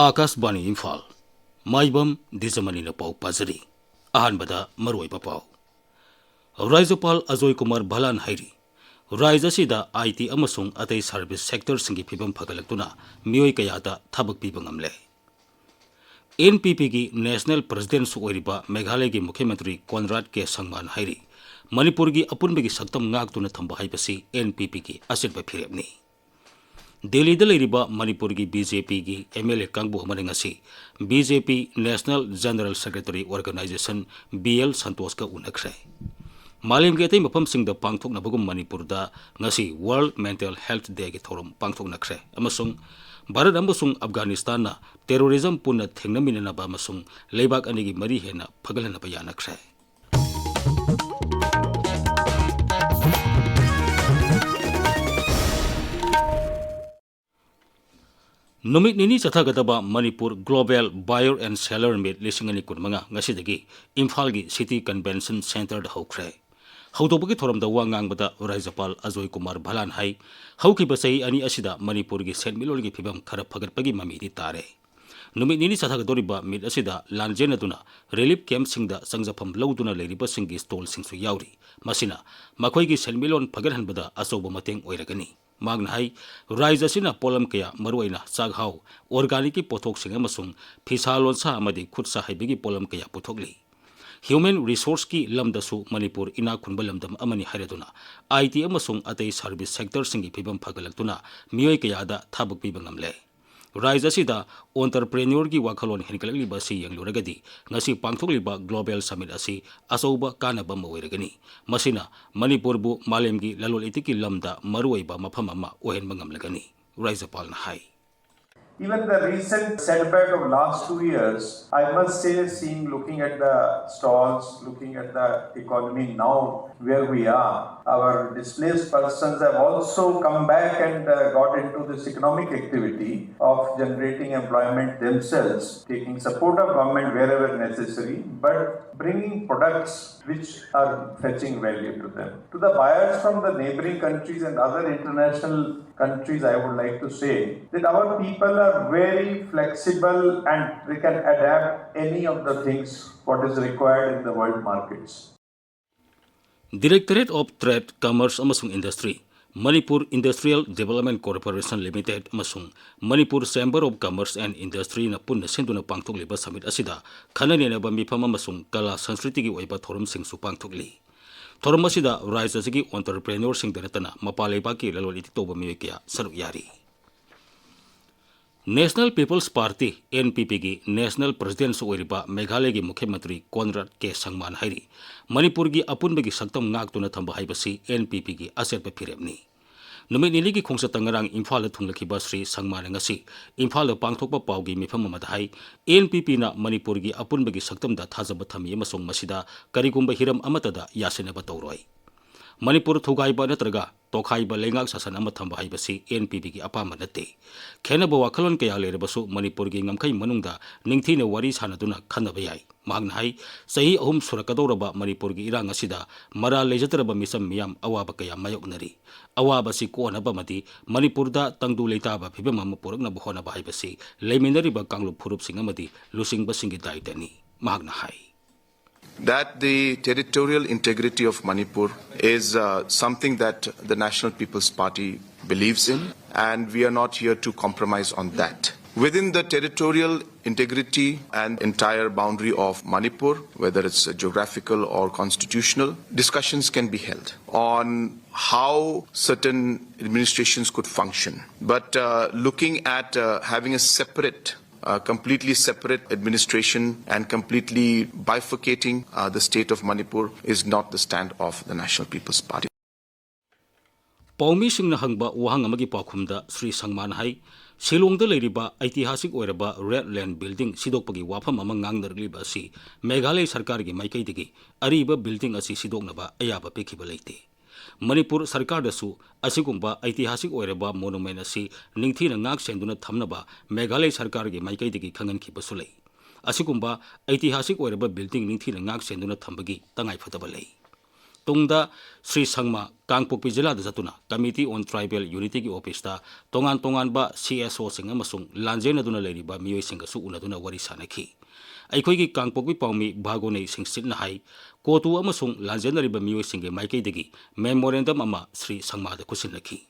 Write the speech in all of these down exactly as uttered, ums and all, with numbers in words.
ꯑꯥꯀꯥꯁꯕꯥꯅꯤ ꯏꯝꯐꯥꯜ꯫ ꯃꯥꯏꯕꯝ ꯗꯤꯖꯃꯅꯤꯅ ꯄꯥꯎ ꯄꯥꯖꯔꯤ꯫ ꯑꯍꯥꯟꯕꯗ ꯃꯔꯨꯑꯣꯏꯕ ꯄꯥꯎ꯫ ꯔꯥꯖ꯭ꯌꯄꯥꯜ ꯑꯖꯣꯏ ꯀꯨꯃꯥꯔ ꯚꯂꯥꯟ ꯍꯥꯏꯔꯤ, ꯔꯥꯖ꯭ꯌ ꯑꯁꯤꯗ ꯑꯥꯏ ꯇꯤ ꯑꯃꯁꯨꯡ ꯑꯇꯩ ꯁꯔꯚꯤꯁ ꯁꯦꯛꯇꯔꯁꯤꯡꯒꯤ ꯐꯤꯕꯝ ꯐꯒꯠꯂꯛꯇꯨꯅ ꯃꯤꯑꯣꯏ ꯀꯌꯥꯗ ꯊꯕꯛ ꯄꯤꯕ ꯉꯝꯂꯦ꯫ ꯑꯦꯟ ꯄꯤ ꯄꯤꯒꯤ ꯅꯦꯁꯅꯦꯜ ꯄ꯭ꯔꯁꯤꯗꯦꯟꯠꯁꯨ ꯑꯣꯏꯔꯤꯕ ꯃꯦꯘꯥꯂꯌꯒꯤ ꯃꯨꯈ꯭ꯌ ꯃꯟꯇ꯭ꯔꯤ ꯀꯣꯟꯔꯥꯗ ꯀꯦ ꯁꯪꯃꯥꯅ ꯍꯥꯏꯔꯤ, ꯃꯅꯤꯄꯨꯔꯒꯤ ꯑꯄꯨꯟꯕꯒꯤ ꯁꯛꯇꯝ ꯉꯥꯛꯇꯨꯅ ꯊꯝꯕ ꯍꯥꯏꯕꯁꯤ ꯑꯦꯟ ꯄꯤ ꯄꯤꯒꯤ ꯑꯆꯦꯠꯄ ꯐꯤꯔꯦꯞꯅꯤ꯫ ꯗꯦꯜꯂꯤꯗ ꯂꯩꯔꯤꯕ ꯃꯅꯤꯄꯨꯔꯒꯤ ꯕꯤ ꯖꯦ ꯄꯤꯒꯤ ꯑꯦꯝ ꯑꯦꯜ ꯑꯦ ꯀꯥꯡꯕꯨ ꯑꯃꯅ ꯉꯁꯤ B J P national general secretary organization, B L ꯁꯟꯇꯣꯁꯀ ꯎꯅꯈ꯭ꯔꯦ꯫ ꯃꯥꯂꯦꯝꯒꯤ ꯑꯇꯩ ꯃꯐꯝꯁꯤꯡꯗ ꯄꯥꯡꯊꯣꯛꯅꯕꯒꯨꯝ ꯃꯅꯤꯄꯨꯔꯗ ꯉꯁꯤ ꯋꯥꯔꯜꯗ ꯃꯦꯟꯇꯦꯜ ꯍꯦꯜꯊ ꯗꯦꯒꯤ ꯊꯧꯔꯝ ꯄꯥꯡꯊꯣꯛꯅꯈ꯭ꯔꯦ ꯑꯃꯁꯨꯡ ꯚꯥꯔꯠ ꯑꯃꯁꯨꯡ ꯑꯐꯒꯥꯅꯤꯁꯇꯥꯟꯅ ꯇꯦꯔꯣꯔꯤꯖꯝ ꯄꯨꯟꯅ ꯊꯦꯡꯅꯃꯤꯟꯅꯅꯕ ꯑꯃꯁꯨꯡ ꯂꯩꯕꯥꯛ ꯑꯅꯤꯒꯤ ꯃꯔꯤ ꯍꯦꯟꯅ ꯐꯒꯠꯍꯟꯅꯕ ꯌꯥꯅꯈ꯭ꯔꯦ꯫ ꯅꯨꯃꯤꯠ ꯅꯤꯅꯤ ꯆꯠꯊꯒꯗꯕ Manipur Global Buyer and Seller Meet ꯂꯤꯁꯤꯡ ꯑꯅꯤ ꯀꯨꯟꯃꯉꯥ ꯉꯁꯤꯗꯒꯤ ꯏꯝꯐꯥꯜꯒꯤ ꯁꯤꯇꯤ ꯀꯟꯚꯦꯟꯁꯟ ꯁꯦꯟꯇꯔꯗ ꯍꯧꯈ꯭ꯔꯦ꯫ ꯍꯧꯗꯣꯛꯄꯒꯤ ꯊꯧꯔꯝꯗ ꯋꯥ ꯉꯥꯡꯕꯗ ꯔꯥꯖ꯭ꯌꯄꯥꯜ ꯑꯖꯣꯏ ꯀꯨꯃꯥꯔ ꯚꯂꯥꯟ ꯍꯥꯏ, ꯍꯧꯈꯤꯕ ꯆꯍꯤ ꯑꯅꯤ ꯑꯁꯤꯗ ꯃꯅꯤꯄꯨꯔꯒꯤ ꯁꯦꯟꯃꯤꯠꯂꯣꯟꯒꯤ ꯐꯤꯕꯝ ꯈꯔ ꯐꯒꯠꯄꯒꯤ ꯃꯃꯤꯗꯤ ꯇꯥꯔꯦ꯫ ꯅꯨꯃꯤꯠ ꯅꯤꯅꯤ ꯆꯠꯊꯒꯗꯧꯔꯤꯕ ꯃꯤꯠ ꯑꯁꯤꯗ ꯂꯥꯟꯖꯦꯟꯅꯗꯨꯅ ꯔꯤꯂꯤꯐ ꯀꯦꯝꯞꯁꯤꯡꯗ ꯆꯪꯖꯐꯝ ꯂꯧꯗꯨꯅ ꯂꯩꯔꯤꯕꯁꯤꯡꯒꯤ ꯁ꯭ꯇꯣꯜꯁꯤꯡꯁꯨ ꯌꯥꯎꯔꯤ꯫ ꯃꯁꯤꯅ ꯃꯈꯣꯏꯒꯤ ꯁꯦꯟꯃꯤꯠꯂꯣꯟ ꯐꯒꯠꯍꯟꯕꯗ ꯑꯆꯧꯕ ꯃꯇꯦꯡ ꯑꯣꯏꯔꯒꯅꯤ꯫ ꯃꯍꯥꯛꯅ ꯍꯥꯏ, ꯔꯥꯖ꯭ꯌ ꯑꯁꯤꯅ ꯄꯣꯠꯂꯝ ꯀꯌꯥ, ꯃꯔꯨꯑꯣꯏꯅ ꯆꯥꯛꯍꯥꯎ, ꯑꯣꯔꯒꯥꯅꯤꯛꯀꯤ ꯄꯣꯠꯊꯣꯛꯁꯤꯡ ꯑꯃꯁꯨꯡ ꯐꯤꯁꯥ ꯂꯣꯟꯁꯥ ꯑꯃꯗꯤ ꯈꯨꯠꯁꯥ ꯍꯩꯕꯒꯤ ꯄꯣꯠꯂꯝ ꯀꯌꯥ ꯄꯨꯊꯣꯛꯂꯤ꯫ ꯍ꯭ꯌꯨꯃꯦꯟ ꯔꯤꯁꯣꯔꯁꯀꯤ ꯂꯝꯗꯁꯨ ꯃꯅꯤꯄꯨꯔ ꯏꯅꯥꯛ ꯈꯨꯟꯕ ꯂꯝꯗꯝ ꯑꯃꯅꯤ ꯍꯥꯏꯔꯗꯨꯅ, ꯑꯥꯏ ꯇꯤ ꯑꯃꯁꯨꯡ ꯑꯇꯩ ꯁꯔꯚꯤꯁ ꯁꯦꯛꯇꯔꯁꯤꯡꯒꯤ ꯐꯤꯕꯝ ꯐꯒꯠꯂꯛꯇꯨꯅ ꯃꯤꯑꯣꯏ ꯀꯌꯥꯗ ꯊꯕꯛ ꯄꯤꯕ ꯉꯝꯂꯦ꯫ ꯔꯥꯖ꯭ꯌ ꯑꯁꯤꯗ ꯑꯣꯟꯇꯔꯄ꯭ꯔꯦꯅ꯭ꯌꯣꯔꯒꯤ ꯋꯥꯈꯜꯂꯣꯟ ꯍꯦꯟꯒꯠꯂꯛꯂꯤꯕ ꯑꯁꯤ ꯌꯦꯡꯂꯨꯔꯒꯗꯤ, ꯉꯁꯤ ꯄꯥꯡꯊꯣꯛꯂꯤꯕ ꯒ꯭ꯂꯣꯕꯦꯜ ꯁꯃꯤꯠ ꯑꯁꯤ ꯑꯆꯧꯕ ꯀꯥꯟꯅꯕ ꯑꯃ ꯑꯣꯏꯔꯒꯅꯤ꯫ ꯃꯁꯤꯅ ꯃꯅꯤꯄꯨꯔꯕꯨ ꯃꯥꯂꯦꯝꯒꯤ ꯂꯂꯣꯟ ꯏꯇꯤꯛꯀꯤ ꯂꯝꯗ ꯃꯔꯨꯑꯣꯏꯕ ꯃꯐꯝ ꯑꯃ ꯑꯣꯏꯍꯟꯕ ꯉꯝꯂꯒꯅꯤ, ꯔꯥꯖ꯭ꯌꯄꯥꯜꯅ ꯍꯥꯏ꯫ Even the recent setback of last two years, I must say, seeing, looking at the stalls, looking at the economy now, where we are, our displaced persons have also come back and uh, got into this economic activity of generating employment themselves, taking support of government wherever necessary, but bringing products which are fetching value to them. To the buyers from the neighboring countries and other international countries, I would like to say that our people are very flexible and they can adapt any of the things what is required in the world markets. Directorate of Trade, Commerce ꯑꯃꯁꯨꯡ Industry, Manipur Industrial Development Corporation Limited ꯑꯃꯁꯨꯡ Manipur Chamber of Commerce and Industryꯅ ꯄꯨꯟꯅ ꯁꯤꯟꯗꯨꯅ ꯄꯥꯡꯊꯣꯛꯂꯤꯕ summit ꯑꯁꯤꯗ ꯈꯟꯅ ꯅꯩꯅꯕ ꯃꯤꯐꯝ ꯑꯃꯁꯨꯡ ꯀꯂꯥ ꯁꯪꯁꯀ꯭ꯔꯤꯇꯤꯒꯤ ꯑꯣꯏꯕ ꯊꯧꯔꯝꯁꯤꯡꯁꯨ ꯄꯥꯡꯊꯣꯛꯂꯤ꯫ ꯊꯧꯔꯝ ꯑꯁꯤꯗ ꯔꯥꯖ꯭ꯌ ꯑꯁꯤꯒꯤ entrepreneurꯁꯤꯡꯗ ꯅꯠꯇꯅ ꯃꯄꯥꯟ ꯂꯩꯕꯥꯛꯀꯤ ꯂꯂꯣꯟ ꯏꯇꯤꯛ ꯇꯧꯕ ꯃꯤꯑꯣꯏ ꯀꯌꯥ ꯁꯔꯨꯛ ꯌꯥꯔꯤ꯫ National People's Party, NPPꯒꯤ National Presidentꯁꯨ ꯑꯣꯏꯔꯤꯕ ꯃꯦꯘꯥꯂꯌꯒꯤ ꯃꯨꯈ꯭ꯌ ꯃꯟꯇ꯭ꯔꯤ ꯀꯣꯟꯔꯥꯗ ꯀꯦ ꯁꯪꯃꯥꯅ ꯍꯥꯏꯔꯤ, ꯃꯅꯤꯄꯨꯔꯒꯤ ꯑꯄꯨꯟꯕꯒꯤ ꯁꯛꯇꯝ ꯉꯥꯛꯇꯨꯅ ꯊꯝꯕ ꯍꯥꯏꯕꯁꯤ NPPꯒꯤ ꯑꯆꯦꯠꯄ ꯐꯤꯔꯦꯞꯅꯤ꯫ ꯅꯨꯃꯤꯠ ꯅꯤꯅꯤꯒꯤ ꯈꯣꯡꯆꯠꯇ ꯉꯔꯥꯡ ꯏꯝꯐꯥꯜꯗ ꯊꯨꯡꯂꯈꯤꯕ ꯁ꯭ꯔꯤ ꯁꯪꯃꯥꯅ ꯉꯁꯤ ꯏꯝꯐꯥꯜꯗ ꯄꯥꯡꯊꯣꯛꯄ ꯄꯥꯎꯒꯤ ꯃꯤꯐꯝ ꯑꯃꯗ ꯍꯥꯏ, NPPꯅ ꯃꯅꯤꯄꯨꯔꯒꯤ ꯑꯄꯨꯟꯕꯒꯤ ꯁꯛꯇꯝꯗ ꯊꯥꯖꯕ ꯊꯝꯃꯤ ꯑꯃꯁꯨꯡ ꯃꯁꯤꯗ ꯀꯔꯤꯒꯨꯝꯕ ꯍꯤꯔꯝ ꯑꯃꯠꯇꯗ ꯌꯥꯁꯤꯟꯅꯕ ꯇꯧꯔꯣꯏ꯫ ꯃꯅꯤꯄꯨꯔ ꯊꯨꯒꯥꯏꯕ ꯅꯠꯇ꯭ꯔꯒ ꯇꯣꯈꯥꯏꯕ ꯂꯩꯉꯥꯛ ꯁꯥꯁꯟ ꯑꯃ ꯊꯝꯕ ꯍꯥꯏꯕꯁꯤ NPPꯒꯤ ꯑꯄꯥꯝꯕ ꯅꯠꯇꯦ꯫ ꯈꯦꯟꯅꯕ ꯋꯥꯈꯜꯂꯣꯟ ꯀꯌꯥ ꯂꯩꯔꯕꯁꯨ ꯃꯅꯤꯄꯨꯔꯒꯤ ꯉꯝꯈꯩ ꯃꯅꯨꯡꯗ ꯅꯤꯡꯊꯤꯅ ꯋꯥꯔꯤ ꯁꯥꯅꯗꯨꯅ ꯈꯟꯅꯕ ꯌꯥꯏ꯫ ꯃꯍꯥꯛꯅ ꯍꯥꯏ, ꯆꯍꯤ ꯑꯍꯨꯝ ꯁꯨꯔꯛꯀꯗꯧꯔꯕ ꯃꯅꯤꯄꯨꯔꯒꯤ ꯏꯔꯥꯡ ꯑꯁꯤꯗ ꯃꯔꯥꯜ ꯂꯩꯖꯗ꯭ꯔꯕ ꯃꯤꯆꯝ ꯃꯤꯌꯥꯝ ꯑꯋꯥꯕ ꯀꯌꯥ ꯃꯥꯌꯣꯛꯅꯔꯤ꯫ ꯑꯋꯥꯕ ꯑꯁꯤ ꯀꯣꯛꯍꯟꯅꯕ ꯑꯃꯗꯤ ꯃꯅꯤꯄꯨꯔꯗ ꯇꯪꯗꯨ ꯂꯩꯇꯥꯕ ꯐꯤꯕꯝ ꯑꯃ ꯄꯨꯔꯛꯅꯕ ꯍꯣꯠꯅꯕ ꯍꯥꯏꯕꯁꯤ ꯂꯩꯃꯤꯟꯅꯔꯤꯕ ꯀꯥꯡꯂꯨꯞ ꯐꯨꯔꯨꯞꯁꯤꯡ ꯑꯃꯗꯤ ꯂꯨꯆꯤꯡꯕꯁꯤꯡꯒꯤ ꯗꯥꯏꯇꯅꯤ, ꯃꯍꯥꯛꯅ ꯍꯥꯏ꯫ That the territorial integrity of Manipur is uh, something that the National People's Party believes in, and we are not here to compromise on that. Within the territorial integrity and entire boundary of Manipur, whether it's geographical or constitutional, discussions can be held on how certain administrations could function. But uh, looking at uh, having a separate uh, completely separate administration and completely bifurcating uh, the state of Manipur is not the stand of the National People's Party. ꯄꯥꯎꯃꯤꯁꯤꯡꯅ ꯍꯪꯕ ꯋꯥꯍꯪ ꯑꯃꯒꯤ ꯄꯥꯎꯈꯨꯝꯗ ꯁ꯭ꯔꯤ ꯁꯪꯃꯥꯅ ꯍꯥꯏ, ꯁꯤꯂꯣꯡꯗ ꯂꯩꯔꯤꯕ ꯑꯩꯇꯤꯍꯥꯁꯤꯛ ꯑꯣꯏꯔꯕ red ꯂꯦꯟ building ꯁꯤꯗꯣꯛꯄꯒꯤ ꯋꯥꯐꯝ ꯑꯃ ꯉꯥꯡꯅꯔꯛꯂꯤꯕ ꯑꯁꯤ ꯃꯦꯘꯥꯂꯌ ꯁꯔꯀꯥꯔꯒꯤ ꯃꯥꯏꯀꯩꯗꯒꯤ ꯑꯔꯤꯕ ꯕꯤꯜꯗꯤꯡ ꯑꯁꯤ ꯁꯤꯗꯣꯛꯅꯕ ꯑꯌꯥꯕ ꯄꯤꯈꯤꯕ ꯂꯩꯇꯦ꯫ ꯃꯅꯤꯄꯨꯔ ꯁꯔꯀꯥꯔꯗꯁꯨ ꯑꯁꯤꯒꯨꯝꯕ ꯑꯩꯇꯤꯍꯥꯁꯤꯛ ꯑꯣꯏꯔꯕ ꯃꯣꯅꯨꯃꯦꯟ ꯑꯁꯤ ꯅꯤꯡꯊꯤꯅ ꯉꯥꯛ ꯁꯦꯟꯗꯨꯅ ꯊꯝꯅꯕ ꯃꯦꯘꯥꯂꯌ ꯁꯔꯀꯥꯔꯒꯤ ꯃꯥꯏꯀꯩꯗꯒꯤ ꯈꯪꯍꯟꯈꯤꯕꯁꯨ ꯂꯩ꯫ ꯑꯁꯤꯒꯨꯝꯕ ꯑꯩꯇꯤꯍꯥꯁꯤꯛ ꯑꯣꯏꯔꯕ ꯕꯤꯜꯗꯤꯡ ꯅꯤꯡꯊꯤꯅ ꯉꯥꯛ ꯁꯦꯟꯗꯨꯅ ꯊꯝꯕꯒꯤ ꯇꯉꯥꯏꯐꯗꯕ ꯂꯩ꯫ ꯇꯨꯡꯗ ꯁ꯭ꯔꯤ ꯁꯪꯃꯥ ꯀꯥꯡꯄꯣꯛꯄꯤ ꯖꯤꯂꯥꯗ ꯆꯠꯇꯨꯅ Committee on Tribal Unityꯒꯤ ꯑꯣꯐꯤꯁꯇ ꯇꯣꯉꯥꯟ ꯇꯣꯉꯥꯟꯕ CSOꯁꯤꯡ ꯑꯃꯁꯨꯡ ꯂꯥꯟꯖꯦꯟꯅꯗꯨꯅ ꯂꯩꯔꯤꯕ ꯃꯤꯑꯣꯏꯁꯤꯡꯒꯁꯨ ꯎꯅꯗꯨꯅ ꯋꯥꯔꯤ ꯁꯥꯅꯈꯤ꯫ ꯑꯩꯈꯣꯏꯒꯤ ꯀꯥꯡꯄꯣꯛꯄꯤ ꯄꯥꯎꯃꯤ ꯚꯥꯒꯣꯅꯦ ꯁꯤꯡꯁꯤꯠꯅ ꯍꯥꯏ, ꯀꯣꯇꯨ ꯑꯃꯁꯨꯡ ꯂꯥꯟꯖꯦꯟꯅꯔꯤꯕ ꯃꯤꯑꯣꯏꯁꯤꯡꯒꯤ ꯃꯥꯏꯀꯩꯗꯒꯤ memorandum ꯑꯃ ꯁ꯭ꯔꯤ ꯁꯪꯃꯥꯗ ꯈꯨꯠꯁꯤꯟꯅꯈꯤ꯫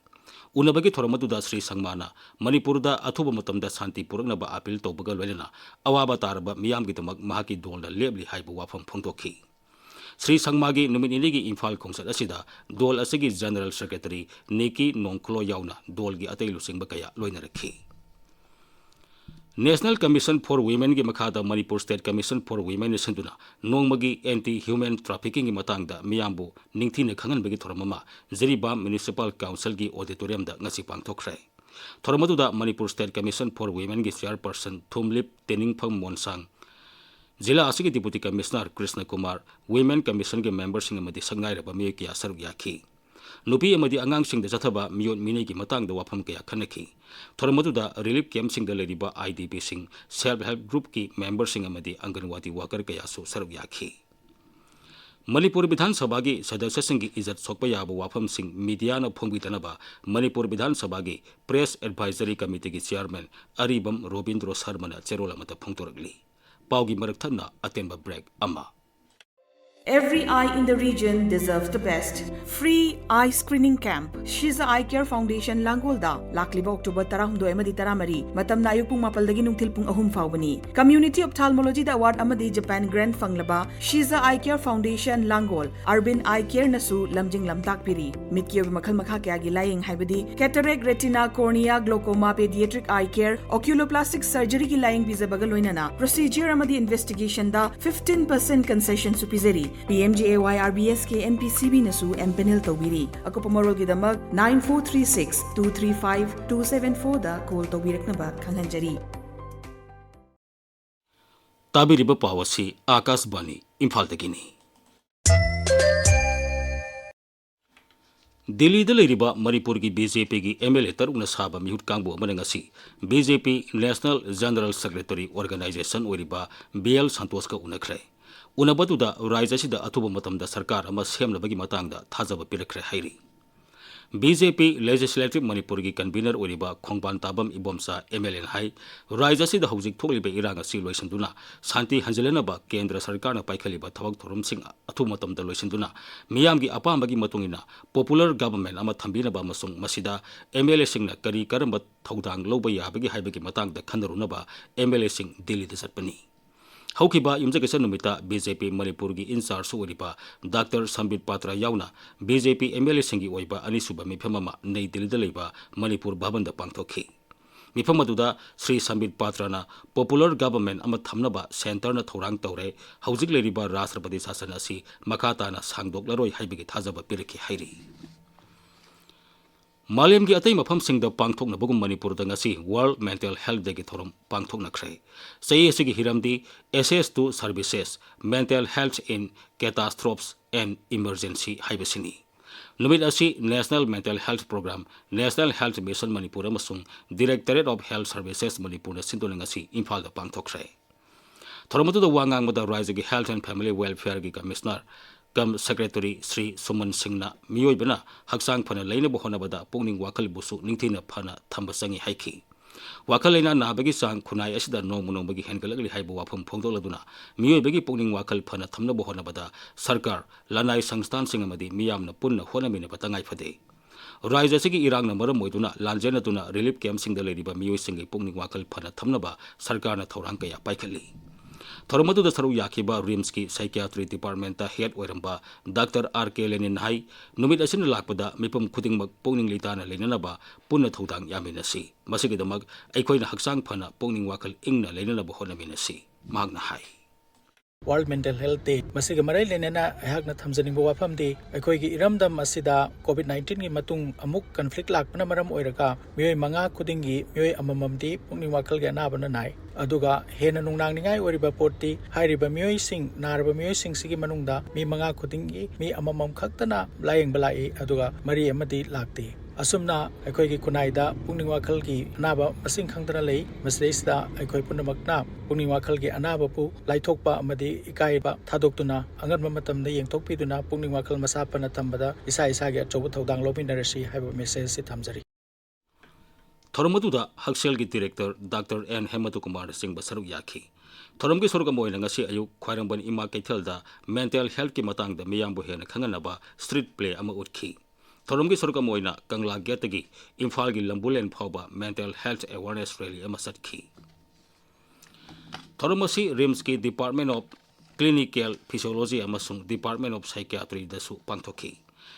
ꯎꯅꯕꯒꯤ ꯊꯧꯔꯝ ꯑꯗꯨꯗ ꯁ꯭ꯔꯤ ꯁꯪꯃꯥꯅ ꯃꯅꯤꯄꯨꯔꯗ ꯑꯊꯨꯕ ꯃꯇꯝꯗ ꯁꯥꯟꯇꯤ ꯄꯨꯔꯛꯅꯕ ꯑꯥꯄꯤꯜ ꯇꯧꯕꯒ ꯂꯣꯏꯅꯅ ꯑꯋꯥꯕ ꯇꯥꯔꯕ ꯃꯤꯌꯥꯝꯒꯤꯗꯃꯛ ꯃꯍꯥꯛꯀꯤ ꯗꯣꯜꯅ ꯂꯦꯞꯂꯤ ꯍꯥꯏꯕ ꯋꯥꯐꯝ ꯐꯣꯡꯗꯣꯛꯈꯤ꯫ ꯁ꯭ꯔꯤ ꯁꯪꯃꯥꯒꯤ ꯅꯨꯃꯤꯠ ꯅꯤꯅꯤꯒꯤ ꯏꯝꯐꯥꯜ ꯈꯣꯡꯆꯠ ꯑꯁꯤꯗ ꯗꯣꯜ ꯑꯁꯤꯒꯤ General Secretary ꯅꯤꯀꯤ ꯅꯣꯡꯈꯨꯂꯣ ꯌꯥꯎꯅ ꯗꯣꯜꯒꯤ ꯑꯇꯩ ꯂꯨꯆꯤꯡꯕ ꯀꯌꯥ ꯂꯣꯏꯅꯔꯛꯈꯤ꯫ National Commission for Womenꯒꯤ ꯃꯈꯥꯗ ꯃꯅꯤꯄꯨꯔ State Commission for Womenꯅ ꯁꯤꯟꯗꯨꯅ ꯅꯣꯡꯃꯒꯤ anti human traffickingꯒꯤ ꯃꯇꯥꯡꯗ ꯃꯤꯌꯥꯝꯕꯨ ꯅꯤꯡꯊꯤꯅ ꯈꯪꯍꯟꯕꯒꯤ ꯊꯧꯔꯝ ꯑꯃ ꯖꯤꯔꯤꯕꯥꯝ Municipal Councilꯒꯤ auditoriumꯗ ꯉꯁꯤ ꯄꯥꯡꯊꯣꯛꯈ꯭ꯔꯦ꯫ ꯊꯧꯔꯝ ꯑꯗꯨꯗ Manipur State Commission for Womenꯒꯤ Chairperson ꯊꯨꯝꯂꯤꯞ ꯇꯦꯅꯤꯡꯐꯝ ꯃꯣꯟꯁꯥꯡ, ꯖꯤꯂꯥ ꯑꯁꯤꯒꯤ Deputy Commissioner Krishna Kumar, Women Commissionꯒꯤ memberꯁꯤꯡ ꯑꯃꯗꯤ ꯁꯛꯅꯥꯏꯔꯕ ꯃꯤꯑꯣꯏ ꯀꯌꯥ ꯁꯔꯨꯛ ꯌꯥꯈꯤ꯫ ꯅꯨꯄꯤ ꯑꯃꯗꯤ ꯑꯉꯥꯡꯁꯤꯡꯗ ꯆꯠꯊꯕ ꯃꯤꯑꯣꯠ ꯃꯤꯅꯩꯒꯤ ꯃꯇꯥꯡꯗ ꯋꯥꯐꯝ ꯀꯌꯥ ꯈꯟꯅꯈꯤ꯫ ꯊꯧꯔꯝ ꯑꯗꯨꯗ relief campꯁꯤꯡꯗ ꯂꯩꯔꯤꯕ IDPꯁꯤꯡ, Self Help Groupꯀꯤ memberꯁꯤꯡ ꯑꯃꯗꯤ ꯑꯪꯒꯟꯋꯥꯗꯤ worker ꯀꯌꯥꯁꯨ ꯁꯔꯨꯛ ꯌꯥꯈꯤ꯫ ꯃꯅꯤꯄꯨꯔ ꯕꯤꯙꯥꯟ ꯁꯚꯥꯒꯤ ꯁꯗꯁ꯭ꯌꯁꯤꯡꯒꯤ ꯏꯖꯠ ꯁꯣꯛꯄ ꯌꯥꯕ ꯋꯥꯐꯝꯁꯤꯡ ꯃꯤꯗꯤꯌꯥꯅ ꯐꯣꯡꯕꯤꯗꯅꯕ ꯃꯅꯤꯄꯨꯔ ꯕꯤꯙꯥꯟ ꯁꯚꯥꯒꯤ Press Advisory Committeeꯒꯤ Chairman ꯑꯔꯤꯕꯝ ꯔꯣꯕꯤꯟꯗ꯭ꯔꯣ ꯁꯔꯃꯅ ꯆꯦꯔꯣꯜ ꯑꯃꯗ ꯐꯣꯡꯗꯣꯔꯛꯂꯤ꯫ ꯄꯥꯎꯒꯤ ꯃꯔꯛ ꯊꯠꯅ ꯑꯇꯦꯟꯕ break ꯑꯃ꯫ Every eye in the region deserves the best. Free eye screening camp. Shiza Eye Care Foundation ꯂꯥꯡꯒꯣꯜꯗ ꯂꯥꯛꯂꯤꯕ October ꯇꯔꯥꯍꯨꯝꯗꯣꯏ ꯑꯃꯗꯤ ꯇꯔꯥꯃꯔꯤ, ꯃꯇꯝꯅ ꯑꯌꯨꯛ ꯄꯨꯡ ꯃꯥꯄꯜꯗꯒꯤ ꯅꯨꯡꯊꯤꯜ ꯄꯨꯡ ꯑꯍꯨꯝ ꯐꯥꯎꯕꯅꯤ꯫ Community Ophthalmologyꯗ award ꯑꯃꯗꯤ Japan grant ꯐꯪꯂꯕ Shiza Eye Care Foundation ꯂꯥꯡꯒꯣꯜ, Urban Eye Careꯅꯁꯨ ꯂꯝꯖꯤꯡ ꯂꯝꯇꯥꯛꯄꯤꯔꯤ꯫ ꯃꯤꯠꯀꯤ ꯑꯣꯏꯕ ꯃꯈꯜ ꯃꯈꯥ ꯀꯌꯥꯒꯤ ꯂꯥꯌꯦꯡ ꯍꯥꯏꯕꯗꯤ cataract, retina, cornea, glaucoma, pediatric eye care, oculoplastic surgeryꯒꯤ ꯂꯥꯌꯦꯡ ꯄꯤꯖꯕꯒ ꯂꯣꯏꯅꯅ procedure ꯑꯃꯗꯤ investigationꯗ fifteen percent concessionꯁꯨ ꯄꯤꯖꯔꯤ꯫ PMJAY RBSK NPCBꯅꯁꯨ empanel ꯇꯧꯕꯤꯔꯤ꯫ ꯑꯀꯨꯞꯄ ꯃꯔꯣꯜꯒꯤꯗꯃꯛ nine four three six two three five two seven fourꯗ call ꯇꯧꯕꯤꯔꯛꯅꯕ ꯈꯪꯍꯟꯖꯔꯤ꯫ ꯇꯥꯕꯤꯔꯤꯕ ꯄꯥꯎ ꯑꯁꯤ ꯑꯥꯀꯥꯁꯕꯥꯅꯤ ꯏꯝꯐꯥꯜꯗꯒꯤꯅꯤ꯫ ꯗꯤꯜꯂꯤꯗ ꯂꯩꯔꯤꯕ ꯃꯅꯤꯄꯨꯔꯒꯤ BJPꯒꯤ MLA ꯇꯔꯨꯛꯅ ꯁꯥꯕ ꯃꯤꯍꯨꯠ ꯀꯥꯡꯕꯨ ꯑꯃꯅ ꯉꯁꯤ BJP National General Secretary Organization ꯑꯣꯏꯔꯤꯕ BL ꯁꯟꯇꯣꯁꯀ ꯎꯅꯈ꯭ꯔꯦ꯫ ꯎꯅꯕꯗꯨꯗ ꯔꯥꯖ꯭ꯌ ꯑꯁꯤꯗ ꯑꯊꯨꯕ ꯃꯇꯝꯗ ꯁꯔꯀꯥꯔ ꯑꯃ ꯁꯦꯝꯅꯕꯒꯤ ꯃꯇꯥꯡꯗ ꯊꯥꯖꯕ ꯄꯤꯔꯛꯈ꯭ꯔꯦ ꯍꯥꯏꯔꯤ꯫ ꯕꯤ ꯖꯦ ꯄꯤ Legislative ꯃꯅꯤꯄꯨꯔꯒꯤ convener ꯑꯣꯏꯔꯤꯕ ꯈꯣꯡꯕꯥꯟ ꯇꯥꯕꯝ ꯏꯕꯣꯝꯆꯥ M L Aꯅ ꯍꯥꯏ, ꯔꯥꯖ꯭ꯌ ꯑꯁꯤꯗ ꯍꯧꯖꯤꯛ ꯊꯣꯛꯂꯤꯕ ꯏꯔꯥꯡ ꯑꯁꯤ ꯂꯣꯏꯁꯤꯟꯗꯨꯅ ꯁꯥꯟꯇꯤ ꯍꯟꯖꯤꯜꯍꯟꯅꯕ ꯀꯦꯟꯗ꯭ꯔ ꯁꯔꯀꯥꯔꯅ ꯄꯥꯏꯈꯠꯂꯤꯕ ꯊꯕꯛ ꯊꯧꯔꯝꯁꯤꯡ ꯑꯊꯨꯕ ꯃꯇꯝꯗ ꯂꯣꯏꯁꯤꯟꯗꯨꯅ ꯃꯤꯌꯥꯝꯒꯤ ꯑꯄꯥꯝꯕꯒꯤ ꯃꯇꯨꯡ ꯏꯟꯅ popular government ꯑꯃ ꯊꯝꯕꯤꯅꯕ ꯑꯃꯁꯨꯡ ꯃꯁꯤꯗ M L Aꯁꯤꯡꯅ ꯀꯔꯤ ꯀꯔꯝꯕ ꯊꯧꯗꯥꯡ ꯂꯧꯕ ꯌꯥꯕꯒꯦ ꯍꯥꯏꯕꯒꯤ ꯃꯇꯥꯡꯗ ꯈꯟꯅꯔꯨꯅꯕ M L Aꯁꯤꯡ ꯗꯤꯜꯂꯤꯗ ꯆꯠꯄꯅꯤ꯫ ꯍꯧꯈꯤꯕ ꯌꯨꯝꯖꯀꯩꯁ ꯅꯨꯃꯤꯠꯇ ꯕꯤ ꯖꯦ ꯄꯤ ꯃꯅꯤꯄꯨꯔꯒꯤ in charge ꯑꯣꯏꯔꯤꯕ ꯗꯥꯛꯇꯔ ꯁꯝꯕꯤꯠ ꯄꯥꯇ꯭ꯔ ꯌꯥꯎꯅ ꯕꯤ ꯖꯦ ꯄꯤ M L Aꯁꯤꯡꯒꯤ ꯑꯣꯏꯕ ꯑꯅꯤꯁꯨꯕ ꯃꯤꯐꯝ ꯑꯃ ꯅꯩ ꯗꯤꯜꯂꯤꯗ ꯂꯩꯕ ꯃꯅꯤꯄꯨꯔ ꯚꯕꯟꯗ ꯄꯥꯡꯊꯣꯛꯈꯤ꯫ ꯃꯤꯐꯝ ꯑꯗꯨꯗ ꯁ꯭ꯔꯤ ꯁꯝꯕꯤꯠ ꯄꯥꯇ꯭ꯔꯅ popular government ꯑꯃ ꯊꯝꯅꯕ centreꯅ ꯊꯧꯔꯥꯡ ꯇꯧꯔꯦ, ꯍꯧꯖꯤꯛ ꯂꯩꯔꯤꯕ ꯔꯥꯁꯇ꯭ꯔꯄꯇꯤ ꯁꯥꯁꯟ ꯑꯁꯤ ꯃꯈꯥ ꯇꯥꯅ ꯁꯥꯡꯗꯣꯛꯂꯔꯣꯏ ꯍꯥꯏꯕꯒꯤ ꯊꯥꯖꯕ ꯄꯤꯔꯛꯈꯤ ꯍꯥꯏꯔꯤ꯫ ꯃꯥꯂꯦꯝꯒꯤ ꯑꯇꯩ ꯃꯐꯝꯁꯤꯡꯗ ꯄꯥꯡꯊꯣꯛꯅꯕꯒꯨꯝ ꯃꯅꯤꯄꯨꯔꯗ ꯉꯁꯤ World Mental Health Dayꯒꯤ ꯊꯧꯔꯝ ꯄꯥꯡꯊꯣꯛꯅꯈ꯭ꯔꯦ꯫ ꯆꯍꯤ ꯑꯁꯤꯒꯤ ꯍꯤꯔꯝꯗꯤ Access to Services, Mental Health in Catastrophes and Emergency ꯍꯥꯏꯕꯁꯤꯅꯤ꯫ ꯅꯨꯃꯤꯠ ꯑꯁꯤ National Mental Health Program, National Health Mission Manipur ꯑꯃꯁꯨꯡ Directorate of Health Services ꯃꯅꯤꯄꯨꯔꯅ ꯁꯤꯟꯗꯨꯅ ꯉꯁꯤ ꯏꯝꯐꯥꯜꯗ ꯄꯥꯡꯊꯣꯛꯈ꯭ꯔꯦ꯫ ꯊꯧꯔꯝ ꯑꯗꯨꯗ ꯋꯥ ꯉꯥꯡꯕꯗ ꯔꯥꯖ꯭ꯌꯒꯤ Health and Family Welfareꯒꯤ Commissioner cum Secretary Shri ꯁꯨꯃꯟ ꯁꯤꯡꯅ ꯃꯤꯑꯣꯏꯕꯅ ꯍꯛꯆꯥꯡ ꯐꯅ ꯂꯩꯅꯕ ꯍꯣꯠꯅꯕꯗ ꯄꯨꯛꯅꯤꯡ ꯋꯥꯈꯜꯕꯨꯁꯨ ꯅꯤꯡꯊꯤꯅ ꯐꯅ ꯊꯝꯕ ꯆꯪꯏ ꯍꯥꯏꯈꯤ꯫ ꯋꯥꯈꯜ ꯂꯩꯅꯥ ꯅꯥꯕꯒꯤ ꯆꯥꯡ ꯈꯨꯟꯅꯥꯏ ꯑꯁꯤꯗ ꯅꯣꯡꯃ ꯅꯣꯡꯃꯒꯤ ꯍꯦꯟꯒꯠꯂꯛꯂꯤ ꯍꯥꯏꯕ ꯋꯥꯐꯝ ꯐꯣꯡꯗꯣꯛꯂꯗꯨꯅ ꯃꯤꯑꯣꯏꯕꯒꯤ ꯄꯨꯛꯅꯤꯡ ꯋꯥꯈꯜ ꯐꯅ ꯊꯝꯅꯕ ꯍꯣꯠꯅꯕꯗ ꯁꯔꯀꯥꯔ, ꯂꯅꯥꯏ ꯁꯪꯁꯊꯥꯟꯁꯤꯡ ꯑꯃꯗꯤ ꯃꯤꯌꯥꯝꯅ ꯄꯨꯟꯅ ꯍꯣꯠꯅꯃꯤꯟꯅꯕ ꯇꯉꯥꯏ ꯐꯗꯦ꯫ ꯔꯥꯖ꯭ꯌ ꯑꯁꯤꯒꯤ ꯏꯔꯥꯡꯅ ꯃꯔꯝ ꯑꯣꯏꯗꯨꯅ ꯂꯥꯟꯖꯦꯟꯅꯗꯨꯅ relief campꯁꯤꯡꯗ ꯂꯩꯔꯤꯕ ꯃꯤꯑꯣꯏꯁꯤꯡꯒꯤ ꯄꯨꯛꯅꯤꯡ ꯋꯥꯈꯜ ꯐꯅ ꯊꯝꯅꯕ ꯁꯔꯀꯥꯔꯅ ꯊꯧꯔꯥꯡ ꯀꯌꯥ ꯄꯥꯏꯈꯠꯂꯤ꯫ ꯊꯧꯔꯝ ꯑꯗꯨꯗ ꯁꯔꯨꯛ ꯌꯥꯈꯤꯕ RIMSꯀꯤ Psychiatry Departmentꯇ head ꯑꯣꯏꯔꯝꯕ ꯗꯥꯛꯇꯔ ꯑꯥꯔ ꯀꯦ ꯂꯦꯅꯤꯟꯅ ꯍꯥꯏ, ꯅꯨꯃꯤꯠ ꯑꯁꯤꯅ ꯂꯥꯛꯄꯗ ꯃꯤꯄꯨꯝ ꯈꯨꯗꯤꯡꯃꯛ ꯄꯨꯛꯅꯤꯡ ꯂꯩꯇꯥꯅ ꯂꯩꯅꯅꯕ ꯄꯨꯟꯅ ꯊꯧꯗꯥꯡ ꯌꯥꯃꯤꯟꯅꯁꯤ꯫ ꯃꯁꯤꯒꯤꯗꯃꯛ ꯑꯩꯈꯣꯏꯅ ꯍꯛꯆꯥꯡ ꯐꯅ ꯄꯨꯛꯅꯤꯡ ꯋꯥꯈꯜ ꯏꯪꯅ ꯂꯩꯅꯅꯕ ꯍꯣꯠꯅꯃꯤꯟꯅꯁꯤ, ꯃꯍꯥꯛꯅ ꯍꯥꯏ꯫ World Mental Health Day ꯃꯁꯤꯒ ꯃꯔꯤ ꯂꯩꯅꯅ ꯑꯩꯍꯥꯛꯅ ꯊꯝꯖꯅꯤꯡꯕ ꯋꯥꯐꯝꯗꯤ, ꯑꯩꯈꯣꯏꯒꯤ ꯏꯔꯝꯗꯝ ꯑꯁꯤꯗ COVID nineteenꯒꯤ ꯃꯇꯨꯡ ꯑꯃꯨꯛ conflict ꯂꯥꯛꯄꯅ ꯃꯔꯝ ꯑꯣꯏꯔꯒ ꯃꯤꯑꯣꯏ ꯃꯉꯥ ꯈꯨꯗꯤꯡꯒꯤ ꯃꯤꯑꯣꯏ ꯑꯃꯃꯝꯗꯤ ꯄꯨꯛꯅꯤꯡ ꯋꯥꯈꯜꯒꯤ ꯑꯅꯥꯕꯅ ꯅꯥꯏ꯫ ꯑꯗꯨꯒ ꯍꯦꯟꯅ ꯅꯨꯡꯅꯥꯡꯅꯤꯡꯉꯥꯏ ꯑꯣꯏꯔꯤꯕ ꯄꯣꯠꯇꯤ, ꯍꯥꯏꯔꯤꯕ ꯃꯤꯑꯣꯏꯁꯤꯡ, ꯅꯥꯔꯕ ꯃꯤꯑꯣꯏꯁꯤꯡꯁꯤꯒꯤ ꯃꯅꯨꯡꯗ ꯃꯤ ꯃꯉꯥ ꯈꯨꯗꯤꯡꯒꯤ ꯃꯤ ꯑꯃꯃꯝ ꯈꯛꯇꯅ ꯂꯥꯌꯦꯡꯕ ꯂꯥꯛꯏ, ꯑꯗꯨꯒ ꯃꯔꯤ ꯑꯃꯗꯤ ꯂꯥꯛꯇꯦ꯫ ꯑꯁꯨꯝꯅ ꯑꯩꯈꯣꯏꯒꯤ ꯈꯨꯟꯅꯥꯏꯗ ꯄꯨꯛꯅꯤꯡ ꯋꯥꯈꯜꯒꯤ ꯑꯅꯥꯕ ꯃꯁꯤꯡ ꯈꯪꯗꯅ ꯂꯩ꯫ ꯃꯁꯤꯗꯩꯁꯤꯗ ꯑꯩꯈꯣꯏ ꯄꯨꯝꯅꯃꯛꯅ ꯄꯨꯛꯅꯤꯡ ꯋꯥꯈꯜꯒꯤ ꯑꯅꯥꯕꯕꯨ ꯂꯥꯏꯊꯣꯛꯄ ꯑꯃꯗꯤ ꯏꯀꯥꯏꯕ ꯊꯥꯗꯣꯛꯇꯨꯅ ꯑꯉꯟꯕ ꯃꯇꯝꯗ ꯌꯦꯡꯊꯣꯛꯄꯤꯗꯨꯅ ꯄꯨꯛꯅꯤꯡ ꯋꯥꯈꯜ ꯃꯁꯥ ꯐꯅ ꯊꯝꯕꯗ ꯏꯁꯥ ꯏꯁꯥꯒꯤ ꯑꯆꯧꯕ ꯊꯧꯗꯥꯡ ꯂꯧꯃꯤꯟꯅꯔꯁꯤ ꯍꯥꯏꯕ message ꯁꯤ ꯊꯝꯖꯔꯤ꯫ ꯊꯧꯔꯝ ꯑꯗꯨꯗ ꯍꯛꯁꯦꯜꯒꯤ director ꯗꯥꯛꯇꯔ ꯑꯦꯟ ꯍꯦꯃꯟꯇꯀꯨꯃꯥꯔꯅꯆꯤꯡꯕ ꯁꯔꯨꯛ ꯌꯥꯈꯤ꯫ ꯊꯧꯔꯝꯒꯤ ꯁꯔꯨꯛ ꯑꯃ ꯑꯣꯏꯅ ꯉꯁꯤ ꯑꯌꯨꯛ ꯈ꯭ꯋꯥꯏꯔꯝꯕꯟ ꯏꯃꯥ ꯀꯩꯊꯦꯜꯗ mental health ꯀꯤ ꯃꯇꯥꯡꯗ ꯃꯤꯌꯥꯝꯕꯨ ꯍꯦꯟꯅ ꯈꯪꯍꯟꯅꯕ street play ꯑꯃ ꯎꯠꯈꯤ꯫ ꯊꯧꯔꯝꯒꯤ ꯁꯔꯨꯛ ꯑꯃ ꯑꯣꯏꯅ ꯀꯪꯂꯥ ꯒꯦꯠꯇꯒꯤ ꯏꯝꯐꯥꯜꯒꯤ ꯂꯝꯕꯨꯂꯦꯟ ꯐꯥꯎꯕ mental health awareness rally ꯑꯃ ꯆꯠꯈꯤ꯫ ꯊꯧꯔꯝ ꯑꯁꯤ ꯔꯤꯝꯁꯀꯤ Department of Clinical Physiology ꯑꯃꯁꯨꯡ Department of Psychiatry ꯗꯁꯨ ꯄꯥꯡꯊꯣꯛꯈꯤ꯫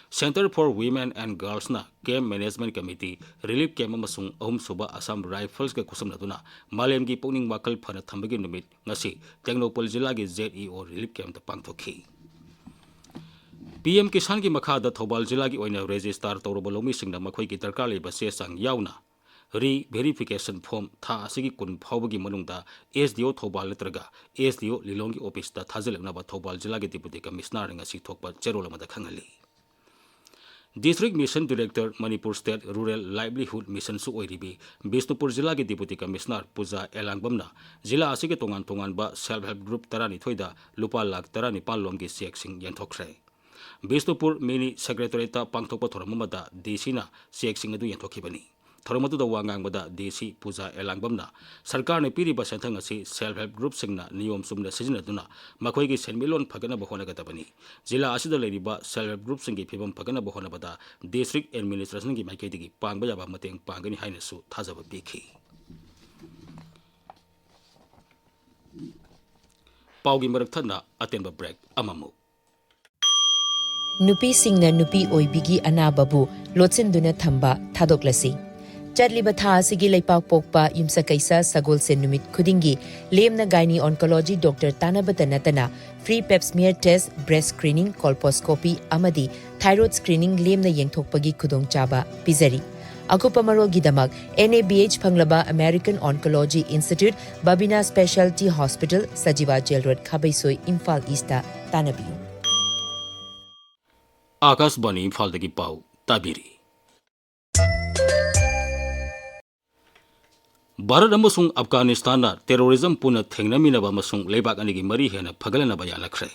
Centre for Women and Girls ꯅ Camp Management Committee, Relief Camp ꯑꯃꯁꯨꯡ ꯑꯍꯨꯝꯁꯨꯕ Assam Rifles ꯀ ꯈꯨꯠꯁꯝꯅꯗꯨꯅ ꯃꯥꯂꯦꯝꯒꯤ ꯄꯨꯛꯅꯤꯡ ꯋꯥꯈꯜ ꯐꯅ ꯊꯝꯕꯒꯤ ꯅꯨꯃꯤꯠ ꯉꯁꯤ ꯇꯦꯡꯅꯧꯄꯜ ꯖꯤꯂꯥꯒꯤ Z E O Relief Camp ꯇ ꯄꯥꯡꯊꯣꯛꯈꯤ꯫ ꯄꯤ ꯑꯦꯝ ꯀꯤꯁꯥꯟꯒꯤ ꯃꯈꯥꯗ ꯊꯧꯕꯥꯜ ꯖꯤꯂꯥꯒꯤ ꯑꯣꯏꯅ register ꯇꯧꯔꯕ ꯂꯧꯃꯤꯁꯤꯡꯅ ꯃꯈꯣꯏꯒꯤ ꯗꯔꯀꯥꯔ ꯂꯩꯕ ꯆꯦ ꯆꯥꯡ ꯌꯥꯎꯅ re-verification form ꯊꯥ ꯑꯁꯤꯒꯤ ꯀꯨꯟ ꯐꯥꯎꯕꯒꯤ ꯃꯅꯨꯡꯗ S D O ꯊꯧꯕꯥꯜ ꯅꯠꯇ꯭ꯔꯒ S D O ꯂꯤꯂꯣꯡꯒꯤ office ꯇ ꯊꯥꯖꯤꯜꯂꯛꯅꯕ ꯊꯧꯕꯥꯜ ꯖꯤꯂꯥꯒꯤ Deputy Commissioner ꯅ ꯉꯁꯤ ꯊꯣꯛꯄ ꯆꯦꯔꯣꯜ ꯑꯃꯗ ꯈꯪꯍꯜꯂꯤ꯫ District Mission Director, Manipur State Rural Livelihood Mission ꯁꯨ ꯑꯣꯏꯔꯤꯕꯤ ꯕꯤꯁꯅꯨꯄꯨꯔ ꯖꯤꯂꯥꯒꯤ Deputy Commissioner ꯄꯨꯖꯥ ꯑꯦꯂꯥꯡꯕꯝꯅ ꯖꯤꯂꯥ ꯑꯁꯤꯒꯤ ꯇꯣꯉꯥꯟ ꯇꯣꯉꯥꯟꯕ self help group ꯇꯔꯥꯅꯤꯊꯣꯏꯗ ꯂꯨꯄꯥ ꯂꯥꯈ ꯇꯔꯥꯅꯤꯄꯥꯟ ꯂꯣꯝꯒꯤ cheque ꯁꯤꯡ ꯌꯦꯟꯊꯣꯛꯈ꯭ꯔꯦ꯫ ꯕꯤꯁꯅꯨꯄꯨꯔ Mini Secretariat ꯇ ꯄꯥꯡꯊꯣꯛꯄ ꯊꯧꯔꯝ ꯑꯃꯗ D C ꯅ cheque ꯁꯤꯡ ꯑꯗꯨ ꯌꯦꯟꯊꯣꯛꯈꯤꯕꯅꯤ꯫ ꯊꯧꯔꯝ ꯑꯗꯨꯗ ꯋꯥ ꯉꯥꯡꯕꯗ D C ꯄꯨꯖꯥ ꯑꯦꯂꯥꯡꯕꯝꯅ ꯁꯔꯀꯥꯔꯅ ꯄꯤꯔꯤꯕ ꯁꯦꯟꯊꯪ ꯑꯁꯤ self help group ꯁꯤꯡꯅ ꯅꯤꯌꯣꯝ ꯆꯨꯝꯅ ꯁꯤꯖꯤꯟꯅꯗꯨꯅ ꯃꯈꯣꯏꯒꯤ ꯁꯦꯟꯃꯤꯠꯂꯣꯟ ꯐꯒꯠꯅꯕ ꯍꯣꯠꯅꯒꯗꯕꯅꯤ꯫ ꯖꯤꯂꯥ ꯑꯁꯤꯗ ꯂꯩꯔꯤꯕ self help group ꯁꯤꯡꯒꯤ ꯐꯤꯕꯝ ꯐꯒꯠꯅꯕ ꯍꯣꯠꯅꯕꯗ district administration ꯒꯤ ꯃꯥꯏꯀꯩꯗꯒꯤ ꯄꯥꯡꯕ ꯌꯥꯕ ꯃꯇꯦꯡ ꯄꯥꯡꯒꯅꯤ ꯍꯥꯏꯅꯁꯨ ꯊꯥꯖꯕ ꯄꯤꯈꯤ꯫ ꯄꯥꯎꯒꯤ ꯃꯔꯛ ꯊꯠꯅ ꯑꯇꯦꯟꯕ break ꯑꯃꯃꯨꯛ꯫ ꯅꯨꯄꯤꯁꯤꯡꯅ ꯅꯨꯄꯤ ꯑꯣꯏꯕꯤꯒꯤ ꯑꯅꯥꯕꯕꯨ ꯂꯣꯠꯁꯤꯟꯗꯨꯅ ꯊꯝꯕ ꯊꯥꯗꯣꯛꯂꯁꯤ꯫ ꯆꯠꯂꯤꯕ ꯊꯥ ꯑꯁꯤꯒꯤ ꯂꯩꯄꯥꯛ ꯄꯣꯛꯄ ꯌꯨꯝꯁꯀꯩꯁ ꯁꯒꯣꯜꯁꯦꯟ ꯅꯨꯃꯤꯠ ꯈꯨꯗꯤꯡꯒꯤ ꯂꯦꯝꯅ gynae oncology doctor ꯇꯥꯟꯅꯕꯇ ꯅꯠꯇꯅ free pap smear test, breast screening, colposcopy ꯑꯃꯗꯤ thyroid screening ꯂꯦꯝꯅ ꯌꯦꯡꯊꯣꯛꯄꯒꯤ ꯈꯨꯗꯣꯡꯆꯥꯕ ꯄꯤꯖꯔꯤ꯫ ꯑꯀꯨꯞꯄ ꯃꯔꯣꯜꯒꯤꯗꯃꯛ N A B H ꯐꯪꯂꯕ American Oncology Institute, Babina Specialty Hospital, Sajiwa Jail Road, ꯈꯥꯕꯩꯁꯣꯏ, Imphal East ꯇ ꯇꯥꯟꯅꯕꯤꯌꯨ꯫ ꯑꯥꯀꯥꯁꯕꯥꯅꯤ ꯏꯝꯐꯥꯜꯗꯒꯤ ꯄꯥꯎ ꯇꯥꯕꯤꯔꯤ꯫ ꯚꯥꯔꯠ ꯑꯃꯁꯨꯡ ꯑꯐꯒꯥꯅꯤꯁꯇꯥꯟꯅ terrorism ꯄꯨꯟꯅ ꯊꯦꯡꯅꯃꯤꯟꯅꯕ ꯑꯃꯁꯨꯡ ꯂꯩꯕꯥꯛ ꯑꯅꯤꯒꯤ ꯃꯔꯤ ꯍꯦꯟꯅ ꯐꯒꯠꯂꯅꯕ ꯌꯥꯅꯈ꯭ꯔꯦ꯫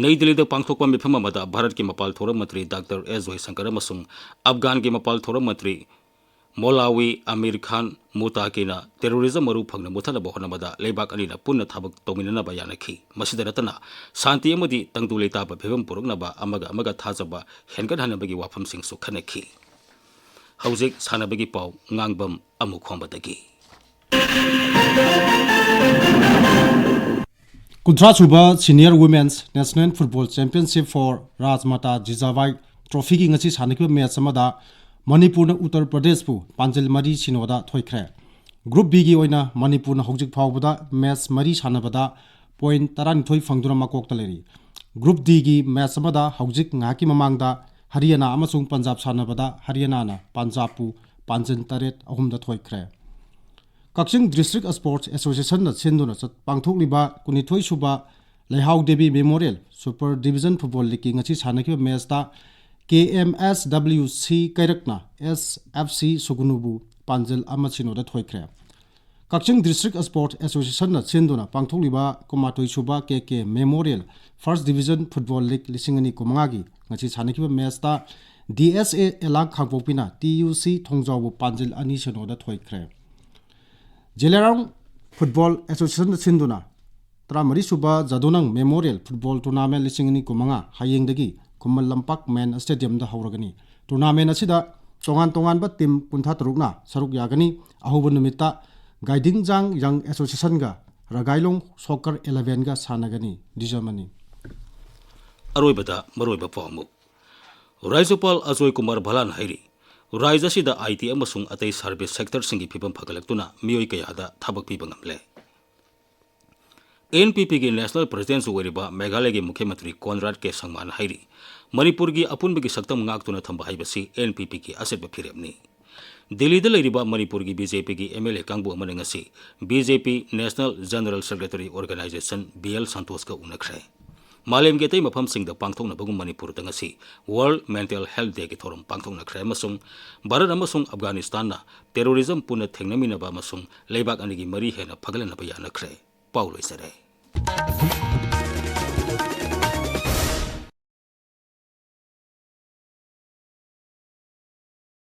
ꯅꯩ ꯗꯤꯜꯂꯤꯗ ꯄꯥꯡꯊꯣꯛꯄ ꯃꯤꯐꯝ ꯑꯃꯗ ꯚꯥꯔꯠꯀꯤ ꯃꯄꯥꯜ ꯊꯧꯔꯝ ꯃꯟꯇ꯭ꯔꯤ ꯗꯥꯛꯇꯔ ꯑꯦꯁ ꯖꯣꯏꯁꯪꯀꯔ ꯑꯃꯁꯨꯡ ꯑꯐꯒꯥꯟꯒꯤ ꯃꯄꯥꯜ ꯊꯧꯔꯝ ꯃꯟꯇ꯭ꯔꯤ ꯃꯣꯂꯥꯋꯤ ꯑꯃꯤꯔ ꯈꯥꯟ ꯃꯨꯇꯥꯀꯤꯅ terrorism ꯃꯔꯨ ꯐꯪꯅ ꯃꯨꯠꯊꯠꯅꯕ ꯍꯣꯠꯅꯕꯗ ꯂꯩꯕꯥꯛ ꯑꯅꯤꯅ ꯄꯨꯟꯅ ꯊꯕꯛ ꯇꯧꯃꯤꯟꯅꯅꯕ ꯌꯥꯅꯈꯤ꯫ ꯃꯁꯤꯗ ꯅꯠꯇꯅ ꯁꯥꯟꯇꯤ ꯑꯃꯗꯤ ꯇꯪꯗꯨ ꯂꯩꯇꯥꯕ ꯐꯤꯕꯝ ꯄꯨꯔꯛꯅꯕ ꯑꯃꯒ ꯑꯃꯒ ꯊꯥꯖꯕ ꯍꯦꯟꯒꯠꯍꯟꯅꯕꯒꯤ ꯋꯥꯐꯝꯁꯤꯡꯁꯨ ꯈꯟꯅꯈꯤ꯫ ꯍꯧꯖꯤꯛ ꯁꯥꯟꯅꯕꯒꯤ ꯄꯥꯎ꯫ ꯉꯥꯡꯕꯝ ꯑꯃꯨꯛ ꯈꯣꯝꯕꯗꯒꯤ꯫ ꯀꯨꯟꯊ꯭ꯔꯥ ꯁꯨꯕ Senior Women's National Football Championship for Rajmata Jijabai Trophyꯒꯤ ꯉꯁꯤ ꯁꯥꯟꯅꯈꯤꯕ match ꯑꯃꯗ ꯃꯅꯤꯄꯨꯔꯅ ꯎꯠꯇꯔ ꯄ꯭ꯔꯗꯦꯁꯄꯨ ꯄꯥꯟꯖꯤꯜ ꯃꯔꯤ ꯁꯤꯅꯣꯗ ꯊꯣꯏꯈ꯭ꯔꯦ꯫ Group Bꯒꯤ ꯑꯣꯏꯅ ꯃꯅꯤꯄꯨꯔꯅ ꯍꯧꯖꯤꯛ ꯐꯥꯎꯕꯗ match ꯃꯔꯤ ꯁꯥꯟꯅꯕꯗ point ꯇꯔꯥꯅꯤꯊꯣꯏ ꯐꯪꯗꯨꯅ ꯃꯀꯣꯛꯇ ꯂꯩꯔꯤ꯫ Group Dꯒꯤ match ꯑꯃꯗ ꯍꯧꯖꯤꯛ ꯉꯥꯏꯍꯥꯛꯀꯤ ꯃꯃꯥꯡꯗ ꯍꯔꯤꯌꯥꯅꯥ ꯑꯃꯁꯨꯡ ꯄꯟꯖꯥꯕ ꯁꯥꯟꯅꯕꯗ ꯍꯔꯤꯌꯥꯅꯥꯅ ꯄꯟꯖꯥꯕꯄꯨ ꯄꯥꯟꯖꯤꯜ ꯇꯔꯦꯠ ꯑꯍꯨꯝꯗ ꯊꯣꯏꯈ꯭ꯔꯦ꯫ ꯀꯛꯆꯤꯡ District Sports Associationꯅ ꯁꯤꯟꯗꯨꯅ ꯆꯠ-, ꯄꯥꯡꯊꯣꯛꯂꯤꯕ ꯀꯨꯟꯅꯤꯊꯣꯏ ꯁꯨꯕ ꯂꯩꯍꯥꯎ Devi Memorial Super Division Football Leagueꯀꯤ ꯉꯁꯤ ꯁꯥꯟꯅꯈꯤꯕ matchꯇ K M S W C ꯀꯩꯔꯛꯅ S F C ꯁꯨꯒꯨꯅꯨꯕꯨ ꯄꯥꯟꯖꯤꯜ ꯑꯃ ꯁꯤꯅꯣꯗ ꯊꯣꯏꯈ꯭ꯔꯦ꯫ ꯀꯛꯆꯤꯡ District Sports Associationꯅ ꯁꯤꯟꯗꯨꯅ ꯄꯥꯡꯊꯣꯛꯂꯤꯕ ꯀꯨꯟꯃꯥꯊꯣꯏ ꯁꯨꯕ K K Memorial First Division Football League ꯂꯤꯁꯤꯡ ꯑꯅꯤ ꯀꯨꯟꯃꯉꯥꯒꯤ ꯉꯁꯤ ꯁꯥꯟꯅꯈꯤꯕ matchꯇ D S A ꯑꯦꯂꯥꯡ ꯈꯥꯡꯄꯣꯛꯄꯤꯅ T U C ꯊꯣꯡꯖꯥꯎꯕꯨ ꯄꯥꯟꯖꯤꯜ ꯑꯅꯤ ꯁꯤꯅꯣꯗ ꯊꯣꯏꯈ꯭ꯔꯦ꯫ ꯖꯦꯂꯤꯌꯥꯡꯔꯣꯡ Football Associationꯅ ꯁꯤꯟꯗꯨꯅ ꯇꯔꯥꯃꯔꯤ ꯁꯨꯕ ꯖꯥꯗꯣꯅꯪ Memorial Football Tournament ꯂꯤꯁꯤꯡ ꯑꯅꯤ ꯀꯨꯟꯃꯉꯥ ꯍꯌꯦꯡꯗꯒꯤ ꯈꯨꯃꯟ ꯂꯝꯄꯥꯛ Main Stadiumꯗ ꯍꯧꯔꯒꯅꯤ꯫ Tournament ꯑꯁꯤꯗ ꯇꯣꯉꯥꯟ ꯇꯣꯉꯥꯟꯕ team ꯀꯨꯟꯊ꯭ꯔꯥ ꯇꯔꯨꯛꯅ ꯁꯔꯨꯛ ꯌꯥꯒꯅꯤ꯫ ꯑꯍꯧꯕ ꯅꯨꯃꯤꯠꯇ ꯒꯥꯏꯗꯤꯡꯖꯥꯡ Young Associationꯒ ꯔꯒꯥꯏꯂꯣꯡ Soccer Elevenꯒ ꯁꯥꯟꯅꯒꯅꯤ꯫ ꯗꯤꯖꯃꯅꯤ꯫ ꯑꯔꯣꯏꯕꯗ ꯃꯔꯨꯑꯣꯏꯕ ꯄꯥꯎ ꯑꯃꯨꯛ꯫ ꯔꯥꯖ꯭ꯌꯄꯥꯜ ꯑꯖꯣꯏ ꯀꯨꯃꯥꯔ ꯚꯜꯂꯥꯟ ꯍꯥꯏꯔꯤ, ꯔꯥꯖ꯭ꯌ ꯑꯁꯤꯗ I T ꯑꯃꯁꯨꯡ ꯑꯇꯩ service sectorꯁꯤꯡꯒꯤ ꯐꯤꯕꯝ ꯐꯒꯠꯂꯛꯇꯨꯅ ꯃꯤꯑꯣꯏ ꯀꯌꯥꯗ ꯊꯕꯛ ꯄꯤꯕ ꯉꯝꯂꯦ꯫ N P Pꯒꯤ National Presidentꯁꯨ ꯑꯣꯏꯔꯤꯕ ꯃꯦꯘꯥꯂꯌꯒꯤ ꯃꯨꯈ꯭ꯌ ꯃꯟꯇ꯭ꯔꯤ ꯀꯣꯟꯔꯥꯗ ꯀꯦ ꯁꯪꯃꯥꯅ ꯍꯥꯏꯔꯤ, ꯃꯅꯤꯄꯨꯔꯒꯤ ꯑꯄꯨꯟꯕꯒꯤ ꯁꯛꯇꯝ ꯉꯥꯛꯇꯨꯅ ꯊꯝꯕ ꯍꯥꯏꯕꯁꯤ N P Pꯒꯤ ꯑꯆꯦꯠꯄ ꯐꯤꯔꯦꯞꯅꯤ꯫ ꯗꯤꯜꯂꯤꯗ ꯂꯩꯔꯤꯕ ꯃꯅꯤꯄꯨꯔꯒꯤ B J Pꯒꯤ M L A ꯀꯥꯡꯕꯨ ꯑꯃꯅ ꯉꯁꯤ B J P National General Secretary Organization B L Santosꯀ ꯎꯅꯈ꯭ꯔꯦ꯫ ꯃꯥꯂꯦꯝꯒꯤ ꯑꯇꯩ ꯃꯐꯝꯁꯤꯡꯗ ꯄꯥꯡꯊꯣꯛꯅꯕꯒꯨꯝ ꯃꯅꯤꯄꯨꯔꯗ ꯉꯁꯤ World Mental Health Dayꯒꯤ ꯊꯧꯔꯝ ꯄꯥꯡꯊꯣꯛꯅꯈ꯭ꯔꯦ ꯑꯃꯁꯨꯡ ꯚꯥꯔꯠ ꯑꯃꯁꯨꯡ ꯑꯐꯒꯥꯅꯤꯁꯇꯥꯟꯅ terrorism ꯄꯨꯟꯅ ꯊꯦꯡꯅꯃꯤꯟꯅꯕ ꯑꯃꯁꯨꯡ ꯂꯩꯕꯥꯛ ꯑꯅꯤꯒꯤ ꯃꯔꯤ ꯍꯦꯟꯅ ꯐꯒꯠꯍꯟꯅꯕ ꯌꯥꯅꯈ꯭ꯔꯦ꯫ ꯄꯥꯎ ꯂꯣꯏꯖꯔꯦ꯫